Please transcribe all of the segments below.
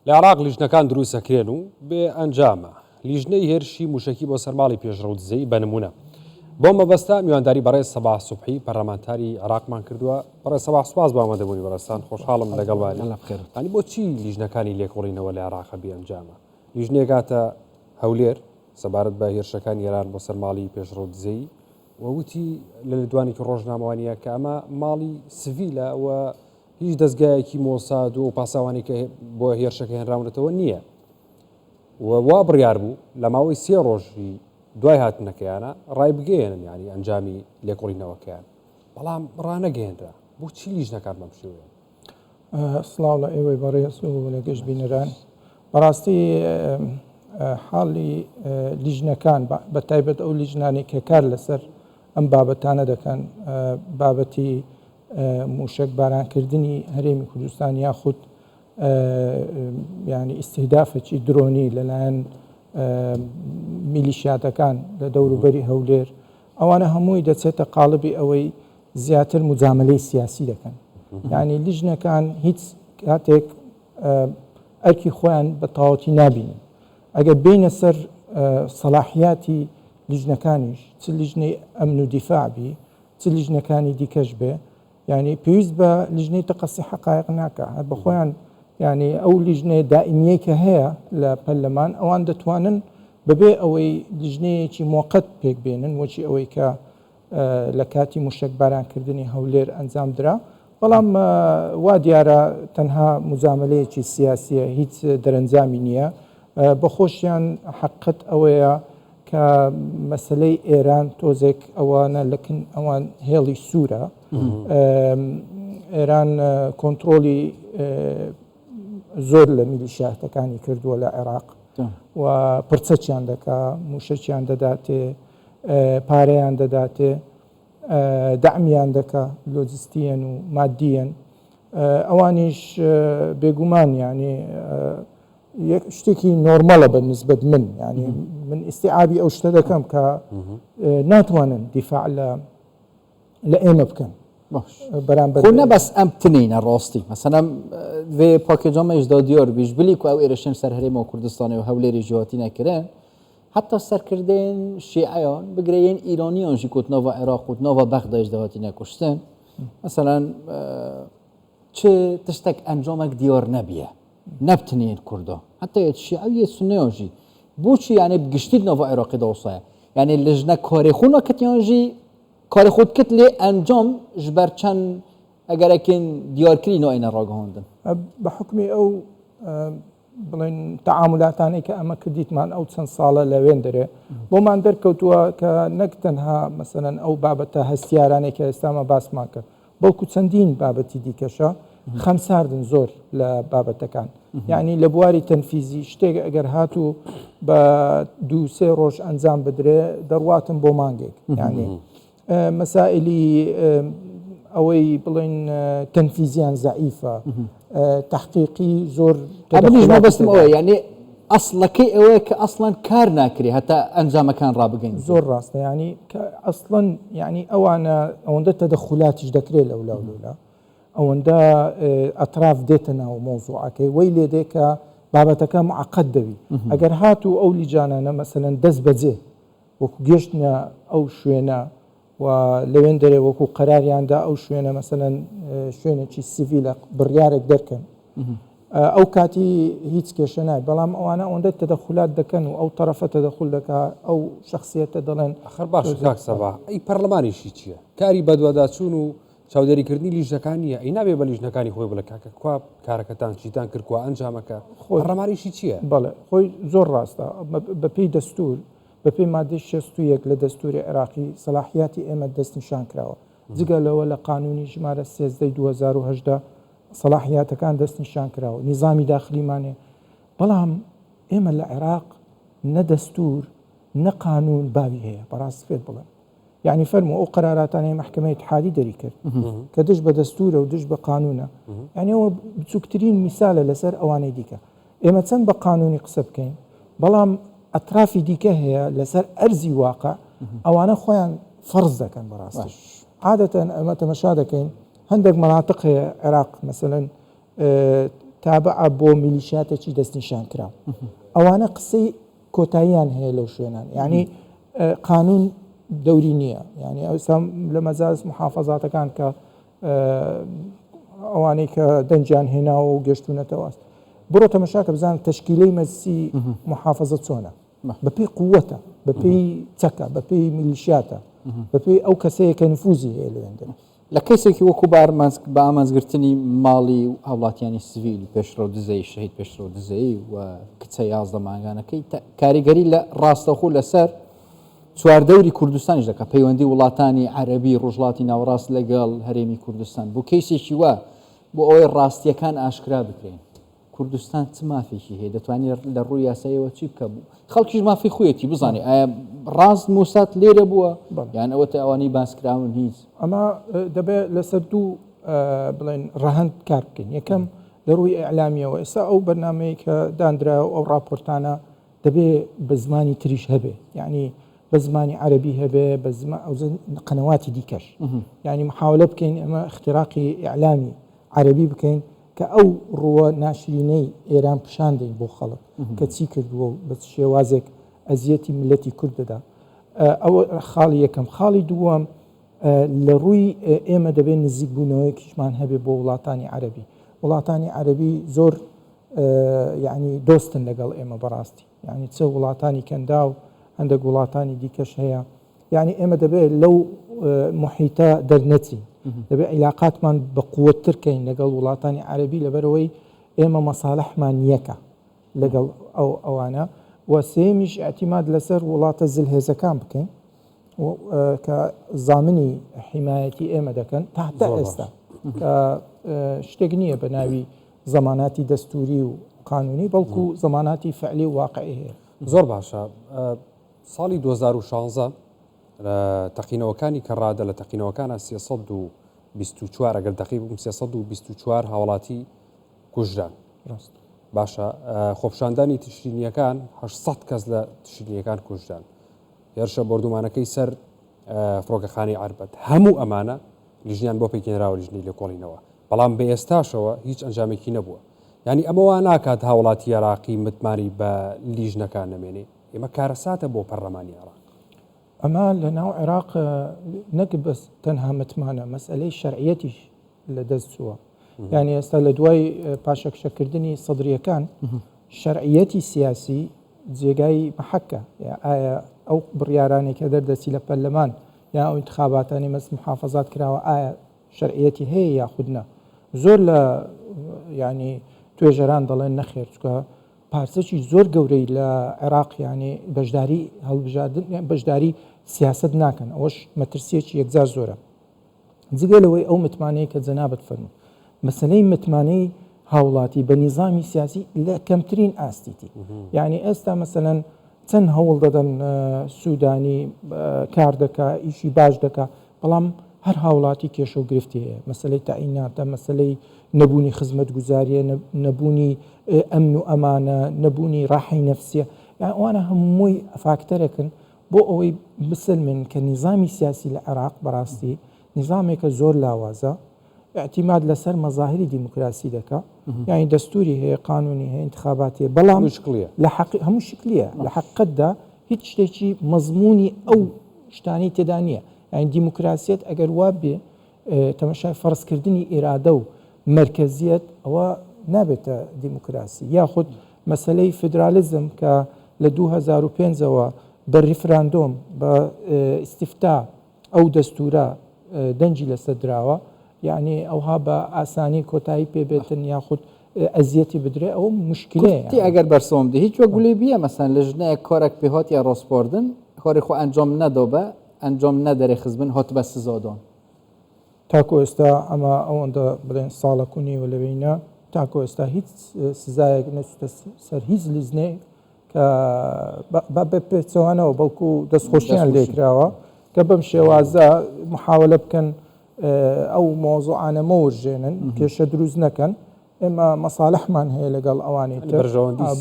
لە عێراق لیژنەکان دروست ئەکرێن و بێ ئەنجامە. لیژنەی هێرشی موشەکی بۆ سەر ماڵی پێشڕەو دزەیی بە نمونە. بەو مەبەستە میوانداری بەڕێز سەباح سوبحی پەرلەمانتاری عێراقمان کردووە. بەڕێز سەباح سوپاس بۆ ئامادەبوونی بەڕێزتان، خۆشحاڵم لەگەڵمانی. یانی بۆچی لیژنەکانی لێکۆڵینەوە لە عێراق بێ ئەنجامە؟ لیژنەیەک هاتە هەولێر سەبارەت بە هێرشەکانی ئێران بۆ سەر ماڵی پێشڕەو دزەیی و وتی لە لێدوانێکی ڕۆژنامەوانیە کە ئەمە ماڵی سڤیلە و هیچ دەزگایەکی مۆساد و ئەو پاساوانەی کە بۆ هێرشەکە هێنراونەتەوە نییە و وا بڕیار بوو لە ماوەی سێ ڕۆژی دوای هاتنەکەیانە ڕایبگەیەنن یعنی ئەنجامی لێکۆڵینەوەکەیان بەڵام ڕانەگەیەنرا بۆچی لیژنەکان بەم شێوەیە؟ سڵاو لە ئێوەی بەڕێز و لە گشت بینەران بەڕاستی حاڵی لیژنەکان بە تایبەت ئەو لیژنانەی کە کار لەسەر ئەم بابەتانە دەکەن بابەتی مووشەک بارانکردنی هەرێمی کوردستان یاخود ینی ئیسیهدافەکی درۆنی لەلایەن میلیشیاتەکان لە دەوروبەری هەولێر ئەوانە هەمووی دەچێتە قاڵبی ئەوەی زیاتر مجاملەی سیاسی دەکەن یعنی لیژنەکان هیچ کاتێک ئەرکی خۆیان بە تەواوەتی نابینن ئەگەر بینە سەر سەلاحیاتی لیژنەکانیش چ لیژنەی ئەمن و دیفاع بی چ لیژنەکانی دیکەش بێ یعنی پێویست بە لیژنەی تەقەسی حقایق ناکە هەر بە خۆیان یعنی ئەو لیژنەیە دائمیەی کە هەیە لە پەرلەمان ئەوان دەتوانن بەبێ ئەوەی لیژنەیەکی مۆقەت پێک بێنن وەکی ئەوەی کە لە کاتی موشەک بارانکردنی هەولێر ئەنجام درا بەڵام وا دیارە تەنها مجاملەیەکی سیاسیە هیچ دەرەنجامی نییە بەخۆشیان حقت ئەوەیە کە مەسەلەی ئێران تۆزێک ئەوانە لەکن ئەوان هێڵی سوورە ئێران کۆنتترۆلی زۆر لە میلیشیاتەکانی کردووە لە عێراق و پرچەکیان دەکا موشەکیان دەداتێ پارەیان دەداتێ دەعمیان دەکا لۆجستیەن و مادیەن ئەوانیش بێگومان یعنی شتێکی نۆرمەڵە بە نسبەت من یعنی من ئیسیعابی ئەو شتە دەکەم کە ناتوانن دیفاع لە لە ئێمە بکەن بەرامبەر خۆ نە بەس ئەم تنینە ڕاستی مەسەلەن vê pakêca me ji da diyar bî ji bilî ku ew êrişên ser herêma Kurdistanê û Hewlêrê jî hatine kirin heta serkirdeyên şîeyan bigire yên Îraniyan jî ku di nava Iraq û di nava Bexdayê jî de hatine kuştin meselen çi tiştek encamek diyar nebiye. Ne bi tenê yên Kurda, heta yê Şîe û yê Sunneyan jî. Boçî yanê bi giştî di nava Iraqê de wisa ye. Yanê lijne karê xwe nakit yan jî karê xwe dikit lê encam ji ber çend egerekên diyarkirî nayêne ragihandin. Bi hukmê ew بڵێن تەعامولاتانەی کە ئەمە کردیتمان ئەو چەند ساڵە لە وێندەرێ بۆمان دەرکەوتووە کە نەک تەنها مەسەلەن ئەو بابەتە هەستیارانەی کە ئێستامە باسمان کرد بەڵکو چەندین بابەتی دیکەشە خەمساردن زۆر لە بابەتەکان یعنی لە بواری تەنفیزی شتێک ئەگەر هاتوو بە دوو سێ ڕۆژ ئەنجام بدرێ دەڕواتن بۆ مانگێک یعنی مەسائلی ئەوەی بڵێن تەنفیزیان زەعیفە تحقیقی زۆر ئەمنیش مەبەستم ئەوەیە یعنی ئەسڵەکەی ئەوەیە کە ئەسڵەن کار ناکرێ هەتا ئەنجامەکان ڕابگەین. زۆر ڕاستە یعنی کە ئەسڵەن یعنی ئەوانە ئەوەندە تەدەخولاتیش دەکرێت لەولا و لەولا ئەوەندە ئەتراف دێتە ناو مەوزوعەکەی وەی لێ دێ کە بابەتەکە معقد دەبی ئەگەر هاتوو ئەو لیجانانە مەسەلەن دەست بەجێ وەکو گەشتنە ئەو شوێنە و لەوێندەرێ وەکو قەراریان دا ئەو شوێنە مەسەلەن شوێنێکی سیڤیلە بڕیارێک دەرکەن ئەو کاتی هیچ کێشە نای بەڵام ئەوانە ئەوەندە تەدەخولات دەکەن و ئەو تەرەفە تەدەخول دەکا ئەو شخصیەتە دەڵێن ئەخر باش کاک سەباح ئەی پەرلەمانیشی چییە کاری بەدواداچوون و چاودێریکردنی لیژنەکان نییە ئەی نابێ بە لیژنەکانی خۆی بڵێ کاکە کوا کارەکەتان چیتان کرد کوا ئەنجامەکە خۆی پەرلەمانیشی چییە بەڵێ خۆی زۆر ڕاستە بەپێی دەستور بەپێی مادەی 61 لە دەستوری عێراقی سەلاحیاتی ئێمە دەستنیشان کراوە جگە لەوە لە قانونی ژمارە 13 2018 سەلاحیاتەکان دەستنیشان کراوە نیزامی داخلیمان هەیە بەڵام ئێمە لە عێراق نە دەستور نە قانون باوی هەیە بەڕاستی پێت بڵێم یعنی فەرموو ئەو قەراراتانەی مەحکەمەی اتحادی دەری کرد کە دژ بە دەستورە و دژ بە قانونە یعنی ئەوە بچووکترین میسالە لەسەر ئەوانەی دیکە ئێمە چەند بە قانونی قسە بکەین بەڵام ئەترافی دیکە هەیە لەسەر ئەرزی واقع ئەوانە خۆیان فەرز دەکەن بەڕاستی عادەتەن ئەمە تەمەشا دەکەین هەندێک مەناتق هەیە عێراق مەسەلەن. تابعە بۆ میلیشیاتێکی دەستنیشان کراو. ئەوانە قسەی کۆتاییان هەیە لەو شوێنان. یعنی قانون دەوری نییە. یعنی ئەوسا لە مەجاز محافەزاتەکان کە ئەوانەی کە دەنگیان هێناوە و گەشتونەتەوە بڕۆ تەمەشاکە بزان تەشکیلەی مەجلسی محافەزە چۆنە. بەپێی قووەتە، بەپێی چەکە، بەپێی میلیشیاتە، بەپێی ئەو کەسەیە کە نفوزی هەیە لەوێندەرێ. لە کەیسێکی وەکو بە ئامانجگرتنی ماڵی هاوڵاتیانی سڤیل پێشڕەو دزەیی شەهید پێشڕەو دزەیی و کچە 11 مانگانەکەی کاریگەری لە ڕاستەوخۆ لەسەر چواردەوری کوردستانیش دەکات پەیوەندی وڵاتانی عەرەبی ڕۆژهەڵاتی ناوەڕاست لەگەڵ هەرێمی کوردستان بۆ کەیسێکی وا بۆ ئەوەی ڕاستیەکان ئاشکرا بکرێن کوردستان چ مافێکی هەیە دەتوانێت لە ڕووی یاساییەوە چی بکە بوو خەڵکیش مافی خۆیەتی بزانێ ئایا ڕاست موسات لێرە بووە یان ئەوە ئەوانەی باسکراون هیچ ئەمە دەبێت لەسەر دوو بڵێن ڕەهەند کار بکەین یەکەم لە ڕووی ئیعلامیەوە ئێستا ئەو بەرنمەیە کە دانرا و ئەو راپۆرتانە دەبێ بە زمانی تریش هەبێ یعنی بە زمانی عەربی هەبێ بە زمان ئەو قەنەواتی دیکەش یعنی محاولە بکەین ئەمە اختراقی ئیعلامی عەرەبی بکەین کە ئەو ڕووە ناشرینەی ئێران پیشان دەین بۆ خەڵک کە چی کردووە و بە چ شێوازێک ئەزیەتی میللەتی کورد دەدا. ئەوە خاڵی یەکەم. خاڵی دووەم لە ڕووی ئێمە دەبێت نزیکبوونەوەیەکیشمان هەبێ بۆ وڵاتانی عەرەبی. وڵاتانی عەرەبی زۆر یعنی دۆستن لەگەڵ ئێمە بەڕاستی. یعنی چ وڵاتانی کەنداو هەندێک وڵاتانی دیکەش هەیە. یانی ئێمە دەبێت لەو محیتە دەرنەچین دەبێت عیلاقاتمان بە قوتتر کەین لەگەڵ وڵاتانی عەربی لەبەرەوەی ئێمە مەساڵحمان یەکە لەگەڵ ئەو ئەوانە و سێمیش اعتیماد لەسەر وڵاتە زلهێزەکان بکەین کە زامنی حیمایەتی ئێمە دەکەن تا تا ئێستا کە شتێک نییە بە ناوی زەماناتی دەستوری و قانونی بەڵکو زەماناتی فعلی و واقعی هەیە. زۆر باشە ساڵی 2016 لە تەقینەوەکانی کەڕادە لە تەقینەوەکانە 324 ئەگەر دەقیق بووم 324 هاوڵاتی کوژران ڕاست باشە خۆپشاندانی تشرینیەکان 800 کەس لە تشرینیەکان کوژران هێرشە بۆردومانەکەی سەر فڕۆکەخانەی عەربەت هەموو ئەمانە لیژنیان بۆ پێکهێنراوە لیژنەی لێکۆڵینەوە بەڵام بە ئێستاشەوە هیچ ئەنجامێکی نەبووە یعنی ئەمە وا ناکات هاوڵاتی عێراقی متمانەی بە لیژنەکان نەمێنێ ئێمە کارەساتە بۆ پەرلەمانی عێراق. ئەمە لە ناو عێراق نەک بەس تەنها متمانە، مەسئەلەی شەرعیەتیش لە دەست چووە. یانی ئێستا لە دوای پاشەکشەکردنی سەدرییەکان شەرعیەتی سیاسی جێگای مەحەکە. ئایا ئەو بڕیارانەی کە دەردەچی لە پەرلەمان یا ئەو ئینتخاباتانەی مەس محافەزات کراوە ئایا شەرعیەتی هەیە یاخود نا؟ زۆر لە یانی توێژەران دەڵێن نەخێر چونکە پارچەکی زۆر گەورەی لە عێراق یانی بەشداری هەڵبژاردن بەشداری سیاسەت ناکەن ئەوەش مەترسیەکی یەکجار زۆرە جگە لەوەی ئەو متمانەیە کە جەنابت فەرموو مەسلەی متمانەی هاوڵاتی بە نیزامی سیاسی لە کەمترین ئاستیتی یعنی ئێستا مەسەلەن چەند هەوڵ دەدەن سوودانی کار دەکا ئیشی باش دەکا بەڵام هەر هاوڵاتی کێشە و گرفتی هەیە، مەسەلەی تەعیناتە، مەسەلەی نەبوونی خزمەتگوزارییە، نەبوونی ئەمن و ئەمانە، نەبوونی ڕاحەی نەفسییە، یان ئەوانە هەمووی فاکتەرێکن بۆ ئەوەی بسەلمێنن کە نیزامی سیاسی لە عێراق بەڕاستی نیزامێکە زۆر لاوازە، ئیعتیماد لەسەر مەزاهری دیموکراسی دەکا، یانی دەستوری هەیە، قانونی هەیە، ئینتخاباتی هەیە، بەڵام لە هەموو شکلیە، لە حەقیقەتدا هیچ شتێکی مەزموونی ئەو شتانەی تێدا نییە. یانی دیموکراسیەت ئەگەر وا بێ تەمەشای فەرزکردنی ئیرادە و مەرکەزیەت ئەوە نابێتە دیموکراسی یاخود مەسەلەی فیدرالیزم کە لە 2005ەوە بە ریفراندۆم بە ئیستیفتا ئەو دەستورە دەنگی لەسەر دراوە یعنی ئەوها بە ئاسانی کۆتایی پێبێتن یاخود ئەزیەتی بدرێ ئەو مشکلەیە تی ئەگەر بەرسۆم دی هیچ وەک گولی بیە مەسەن لە ژنەیەک کارێک پێ هات یا ڕۆسپۆردن کاری خۆ ئەنجام نەدۆبە ئەنجام نەدەرێ خزبن هاتبە سزادان. تاکو ئێستا ئەمە ئەوەندە بڵێن ساڵەک و نیوە لەوێینە تاکو ئێستا هیچ سزایەک نەچوتە سەر هیچ لیژنەیەک کە بە بە پێچەوانەوە بەڵکو دەستخۆشیان لێکراوە کە بەم شێوازە محاولە بکەن ئەو مۆزوعانە مەورژێنن کێشە دروست نەکەن ئێمە مەسالحمان هەیە لەگەڵ ئەوانی تر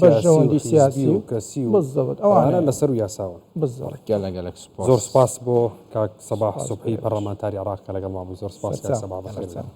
بەرژەوەندی سیاسی و کەسی و بالضبط ئەوانە لەسەر و یاساوە بالضبط گەلە گەلەک سپاس زۆر سپاس بۆ کاک سەباح سوبحی پەرلەمانتاری عێراق کە لەگەڵمان بوو زۆر سپاس کاک سەباح بەخێر بێن.